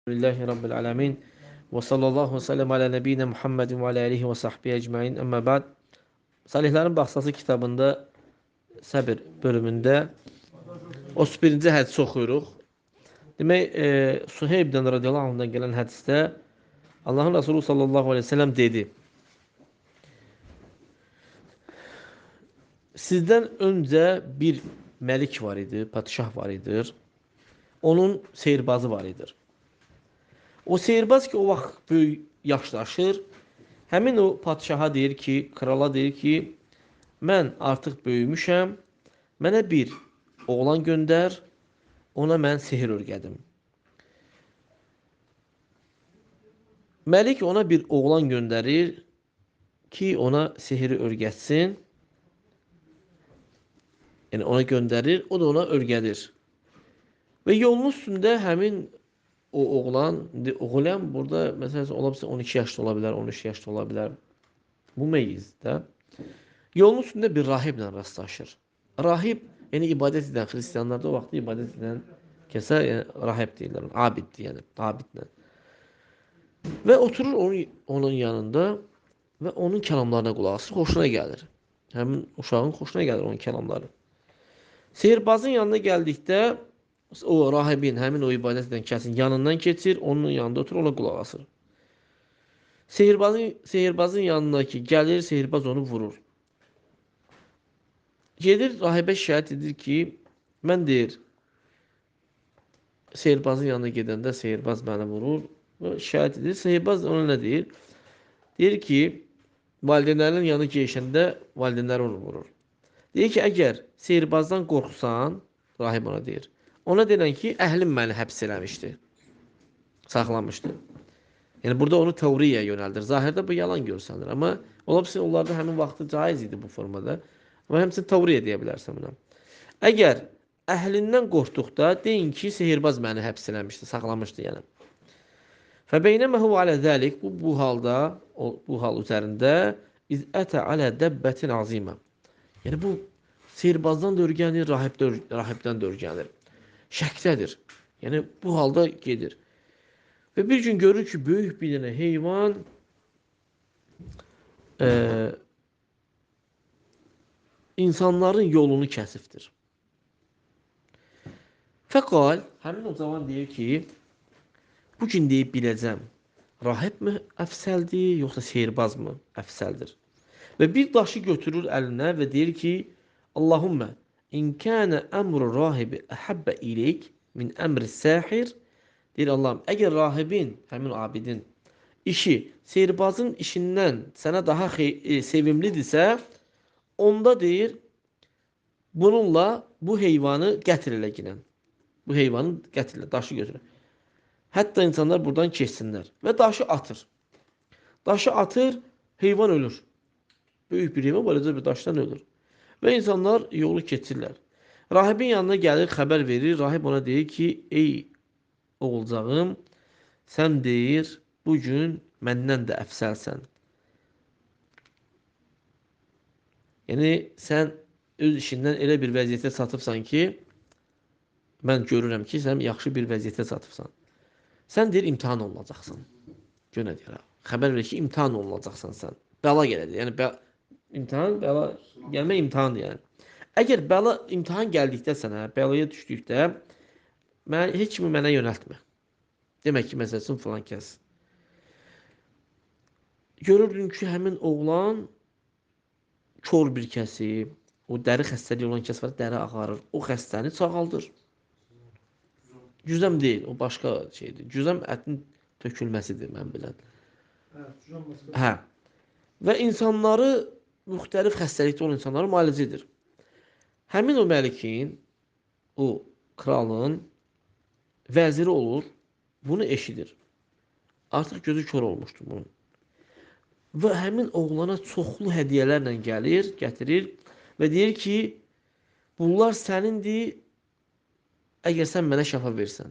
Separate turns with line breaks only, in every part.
Lillahi Rabbil alemin. Və sallallahu sellem alə nəbiyinə Muhammedin və alə alihi və sahbihi ecmain. Əmmə ba'd. Salihlərin Bağçası kitabında səbir bölümündə 31-ci hədisi oxuyuruq. Demək, Suheybdən radiyallahu anhdan gələn hədisdə Allahın Resulü sallallahu aleyhi ve sellem dedi: Sizdən öncə bir məlik var idi, padişah var idi. Onun seyirbazı var idi. O seyirbaz ki, o vaxt böyük yaşlaşır, həmin o padişaha deyir ki, krala deyir ki, mən artıq böyümüşəm, mənə bir oğlan göndər, ona mən sehir örgədim. Məlik ona bir oğlan göndərir ki, ona sehiri örgətsin. Yəni ona göndərir, o da ona örgədir. Və yolun üstündə həmin o oğlan, oğlan burada məsələn ola bilsin 12 yaşda ola bilər, 13 yaşda ola bilər. Bu meyizdə yolun üstündə bir rahiblə rastlaşır. Rahib, yəni ibadət edən xristianlarda o vaxt ibadət edən kəsə yəni, rahib deyirlər, abiddir, yəni abidlə. Və oturur onun yanında və onun kəlamlarına qulaq asır, xoşuna gəlir. Həmin uşağın xoşuna gəlir onun kəlamları. Sehirbazın yanına gəldikdə o rahibin, həmin o ibadət edən kəsin yanından keçir, onun yanında oturur, ona qulaq asır. Sehirbazın yanına ki gəlir, sehirbaz onu vurur. Gedir, rahibə şikayət edir ki, mən deyir, sehirbazın yanına gedəndə sehirbaz məni vurur. Şikayət edir. Sehirbaz ona nə deyir? Deyir ki, valideynlərinin yanına keçəndə valideynləri onu vurur. Deyir ki, əgər sehirbazdan qorxsan, rahib ona deyir, ona deyilən ki, əhlim məni həbs eləmişdi, saxlamışdı. Yəni, burada onu teoriyaya yönəldir. Zahirdə bu yalan görsənir, amma ola bilsin, onlarda həmin vaxtı caiz idi bu formada. Amma həmçinin teoriya deyə bilərsən buna. Əgər əhlindən qorxduqda, deyin ki, sehirbaz məni həbs eləmişdi, saxlamışdı yəni. Fəbeynəmə huve alə zəlik, bu halda, bu hal üzərində iz ətə alə dəbbətin azimə. Yəni, bu sehirbazdan da örgənir, rahibdən də örgənir. Şəkdədir. Yəni, bu halda gedir. Və bir gün görür ki, böyük bir dənə heyvan insanların yolunu kəsibdir. Fəqal, həmin o zaman deyir ki, bu gün deyib biləcəm, rahib mi əfsəldir, yoxsa sehirbaz mı əfsəldir? Və bir daşı götürür əlinə və deyir ki, Allahümmə, in kənə əmru rahibi əhəbbə ileyk min əmri sahir. Deyir Allahım, əgər rahibin, həmin abidin işi sehirbazın işindən sənə daha sevimlidirsə, onda deyir, bununla bu heyvanı qətl elə ginən. Bu heyvanı qətl elə, daşı götürür. Hətta insanlar buradan keçsinlər. Və daşı atır. Daşı atır, heyvan ölür. Böyük bir heyvan, balaca bir daşdan ölür. Və insanlar yolu keçirlər. Rahibin yanına gəlir, xəbər verir. Rahib ona deyir ki, ey oğulcağım, sən deyir, bugün məndən də əfsəlsən. Yəni, sən öz işindən elə bir vəziyyətə çatıbsan ki, mən görürəm ki, sən yaxşı bir vəziyyətə çatıbsan. Sən deyir, imtihan olunacaqsan. Gör nə deyir, xəbər verir ki, imtihan olunacaqsan sən. Bəla gələcək. Yəni, imtihan, bəla gəlmək imtihandır yəni. Əgər bəla, imtihan gəldikdə sənə, bəlaya düşdükdə, heç kimi mənə yönəltmə. Demək ki, məsəl üçün filan kəs. Görürdün ki, həmin oğlan kor bir kəsi, o dəri xəstəliyi olan kəs var, dəri ağarır. O xəstəni sağaldır. Cüzəm deyil, o başqa şeydir. Cüzəm ətin tökülməsidir, mən bilən. Hə. Və insanları, müxtəlif xəstəlikdə olan insanları müalicə edir. Həmin o məlikin, o kralın vəziri olur, bunu eşidir. Artıq gözü kör olmuşdur bunun. Və həmin oğlana çoxlu hədiyyələrlə gəlir, gətirir və deyir ki, bunlar sənindir, əgər sən mənə şəfa versən.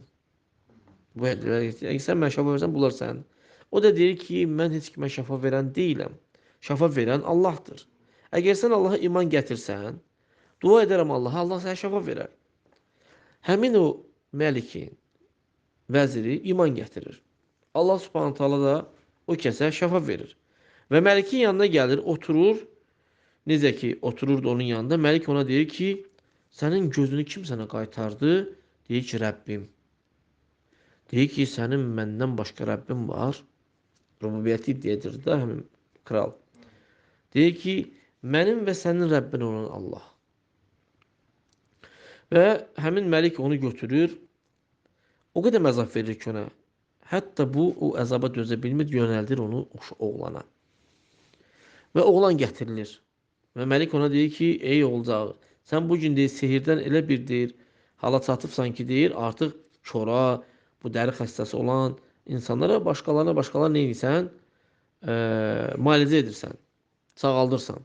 Bu hədiyyələr gətirir. Əgər sən mənə şəfa versən, bunlar sənindir. O da deyir ki, mən heç kimə şəfa verən deyiləm. Şəfa verən Allahdır. Əgər sən Allaha iman gətirsən, dua edərəm Allaha, Allah sənə şəfa verər. Həmin o məlikin vəziri iman gətirir. Allah Subhanahu taala da o kəsə şəfa verir. Və məlikin yanına gəlir, oturur. Necə ki, otururdu onun yanında, məlik ona deyir ki, sənin gözünü kim sənə qaytardı? Deyir ki, Rəbbim. Deyir ki, sənin məndən başqa Rəbbin var. Rububiyyəti iddia edir də həmin kral. Deyir ki, mənim və sənin Rəbbin olan Allah. Və həmin məlik onu götürür, o qədər əzab verir ki ona. Hətta bu, o əzaba dözə bilmir, yönəldir onu oğlana. Və oğlan gətirilir. Və məlik ona deyir ki, ey oğulcağı, sən bugün deyir, sehirdən elə bir deyir, hala çatıbsan ki, deyir, artıq kora, bu dəri xəstəsi olan insanlara, başqalarına nə edirsən? Müalicə edirsən, sağaldırsan.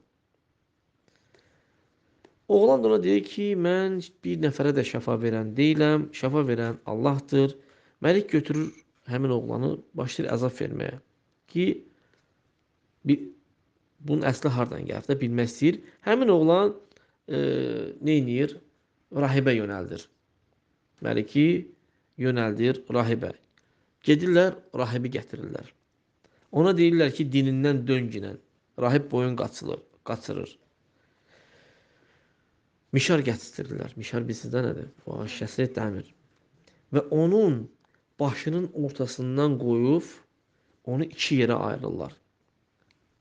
Oğlan da ona deyir ki, mən bir nəfərə də şəfa verən deyiləm, şəfa verən Allahdır. Məlik götürür həmin oğlanı, başlayır əzab verməyə ki, bunun əsli hardan gəlib də bilmək istəyir. Həmin oğlan nə edir? Rahibə yönəldir. Məliki yönəldir rahibə. Gedirlər, rahibi gətirirlər. Ona deyirlər ki, dinindən dön ginən. Rahib boyun qaçırır. Mişar gətirirlər. Mişar bilirsiniz də nədir? O şəsi dəmir. Və onun başının ortasından qoyub, onu iki yerə ayırırlar.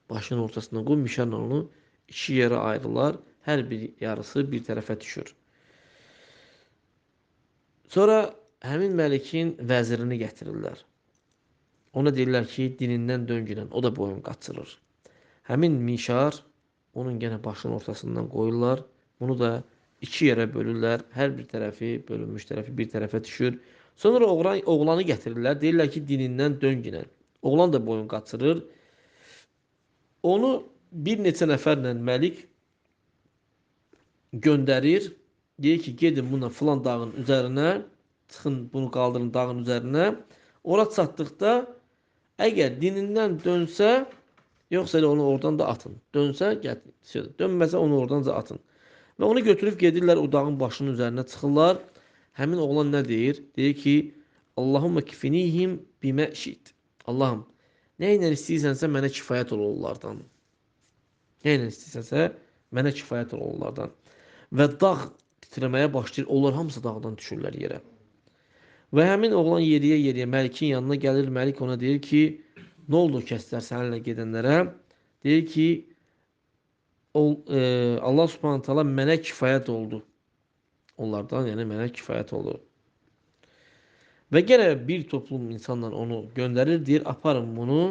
Başının ortasından qoyub, mişarla onu iki yerə ayırırlar. Hər bir yarısı bir tərəfə düşür. Sonra həmin məlikin vəzirini gətirirlər. Ona deyirlər ki, dinindən döngünən. O da boyun qaçırır. Həmin mişar onun yenə başının ortasından qoyurlar. Bunu da iki yerə bölürlər. Hər bir tərəfi, bölünmüş tərəfi bir tərəfə düşür. Sonra oğlanı gətirirlər. Deyirlər ki, dinindən döngünən. Oğlan da boyun qaçırır. Onu bir neçə nəfərlə məlik göndərir. Deyir ki, gedin buna filan dağın üzərinə, çıxın bunu qaldırın dağın üzərinə. Ora çatdıqda, əgər dinindən dönsə, yoxsa elə onu oradan da atın. Dönsə, gətir. Dönməsə, onu oradan da atın. Və onu götürüb gedirlər, o dağın başının üzərinə çıxırlar. Həmin oğlan nə deyir? Deyir ki, Allahumma kifinihim bimə şit. Allahım, nə ilə istəyirsənsə mənə kifayət ol onlardan. Nə ilə istəyirsənsə mənə kifayət ol onlardan. Və dağ titrəməyə başlayır. Onlar hamısı dağdan düşürlər yerə. Və həmin oğlan yeriyə-yeriyə məlikin yanına gəlir. Məlik ona deyir ki, nə oldu kəslər səninlə gedənlərə? Deyir ki, Allah Subhanahu taala mənə kifayət oldu. Onlardan, yəni mənə kifayət oldu. Və yenə bir toplum insanla onu göndərir. Deyir, aparın bunu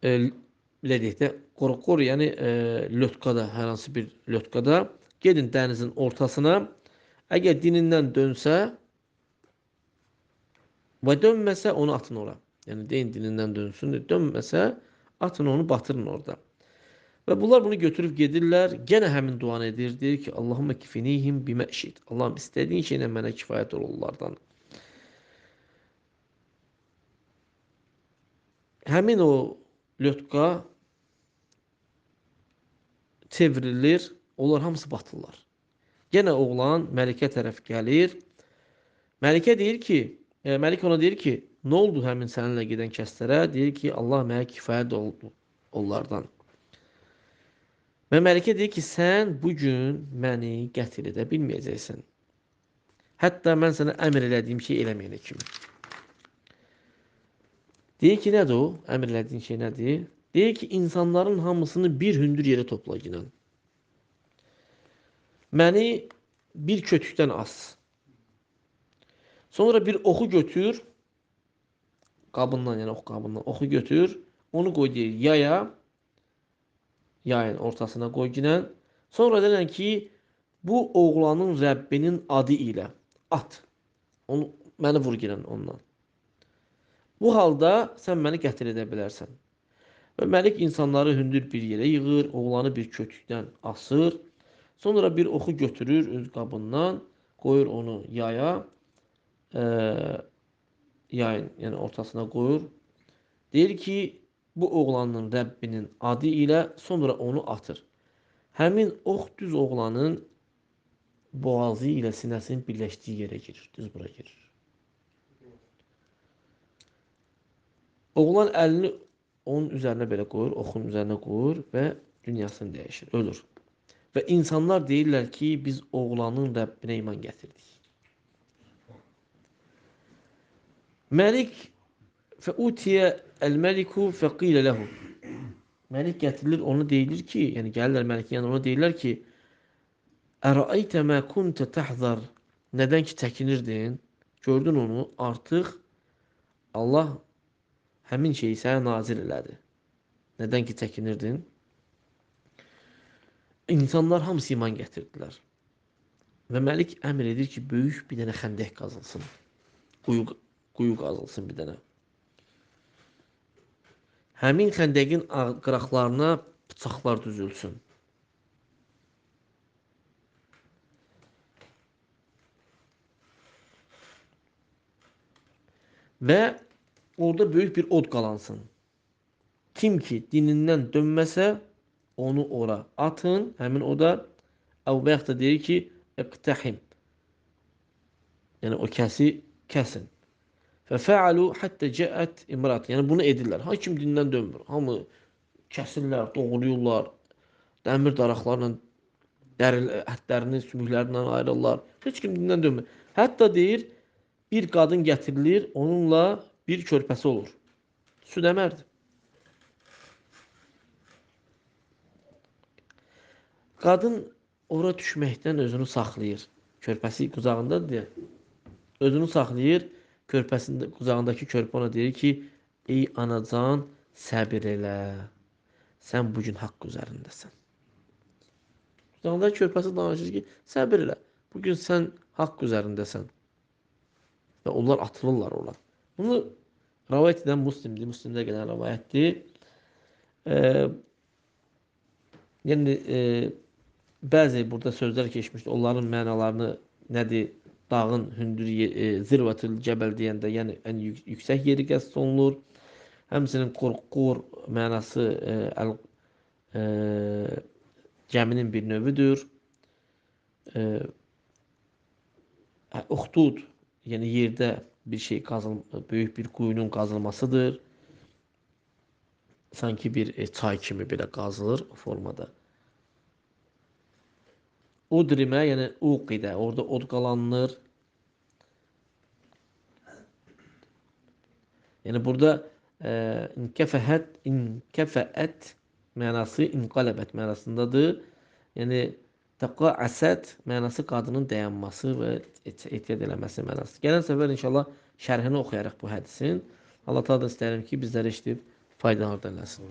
belə deyək də, qor-qor, yəni lötkada, hər hansı bir lötkada. Gedin dənizin ortasına. Əgər dinindən dönsə və dönməsə onu atın ora. Yəni deyin dinindən dönsün, dönməsə atın onu, batırın orada. Və bunlar bunu götürüb gedirlər. Gənə həmin duanı edir. Deyir ki, Allahumma kifinihim bimə şit. Allahım, istədiyin şeylə mənə kifayət ol onlardan. Həmin o lötka çevrilir. Onlar hamısı batırlar. Gənə oğlan məlikə tərəf gəlir. Məlikə deyir ki, məlik ona deyir ki, nə oldu həmin səninlə gedən kəslərə? Deyir ki, Allah mənə kifayət oldu onlardan. Və məlikə deyir ki, sən bugün məni qətl edə bilməyəcəksən. Hətta mən sənə əmr elədiyim şey eləməyənə kimi. Deyir ki, nədir o? Əmr elədiyin şey nədir? Deyir ki, insanların hamısını bir hündür yerə topla ginən. Məni bir kötükdən as. Sonra bir oxu götür, qabından, yəni ox qabından oxu götür, onu qoy deyir yaya, yayın ortasına qoy ginən. Sonra deyilən ki, bu oğlanın Rəbbinin adı ilə at. Onu, məni vur ginən ondan. Bu halda sən məni qətl edə bilərsən. Və məlik insanları hündür bir yerə yığır, oğlanı bir kötükdən asır. Sonra bir oxu götürür öz qabından, qoyur onu yaya, yayın yəni ortasına qoyur. Deyir ki, bu oğlanın Rəbbinin adı ilə sonra onu atır. Həmin ox düz oğlanın boğazı ilə sinəsinin birləşdiyi yerə girir, düz bura girir. Oğlan əlini onun üzərinə belə qoyur, oxun üzərinə qoyur və dünyasını dəyişir, ölür. Və insanlar deyirlər ki, biz oğlanın Rəbbinə iman gətirdik. Məlik fəutiyə əl-məliku fəqilə ləhu. Məlik gətirilir, ona deyilir ki, yəni gəlirlər məlikin yanına, ona deyirlər ki, Ərəaytə mə kuntə təhzar. Nədən ki çəkinirdin, gördün onu, artıq Allah həmin şeyi sənə nazil elədi. Nədən ki çəkinirdin? İnsanlar hamısı iman gətirdilər. Və Məlik əmr edir ki, böyük bir dənə xəndək qazılsın. Quyu qazılsın bir dənə. Həmin xəndəqin qıraqlarına bıçaqlar düzülsün. Və orada böyük bir od qalansın. Kim ki dinindən dönməsə, onu ora atın. Həmin o da Əbu Bəxd da deyir ki, iqtəhim. Yəni o kəsi kəsin. Fəfəalu həttə cəət imrat. Yəni bunu edirlər. Hakim dindən dönmür. Hamı kəsirlər, doğrayırlar. Dəmir daraqlarla ətlərini, sümüklərindən ayırırlar. Heç kim dindən dönmür. Hətta deyir, bir qadın gətirilir, onunla bir körpəsi olur. Süd əmərdir. Qadın ora düşməkdən özünü saxlayır. Körpəsi qucağındadır deyə. Özünü saxlayır. Körpəsində, qucağındakı körpə ona deyir ki, ey anacan, səbir elə. Sən bugün haqq üzərindəsən. Qucağındakı körpəsi danışır ki, səbir elə. Bugün sən haqq üzərindəsən. Və onlar atılırlar ora. Bunu rəvayət edən Müslimdir. Müslimdə gələn rəvayətdir. Yəni, bəzi burada sözlər keçmişdir. Onların mənalarını nədir? Dağın hündür zirvətül cəbəl deyəndə, yəni ən yüksək yeri qəsd olunur. Həmçinin qorqur mənası gəminin bir növüdür. Uxdud, yəni yerdə bir şey böyük bir quyunun qazılmasıdır. Sanki bir çay kimi belə qazılır o formada. Udrimə, yəni uqidə, orada od qalanılır. Yəni burada inkəfəət mənası inqaləbət mənasındadır. Yəni təqaəsət mənası qadının dayanması və ehtiyat eləməsi mənası. Gələn səfər inşallah şərhini oxuyarıq bu hədisin. Allah Təala istəyirəm ki, bizləri eşidib faydalanır eləsin.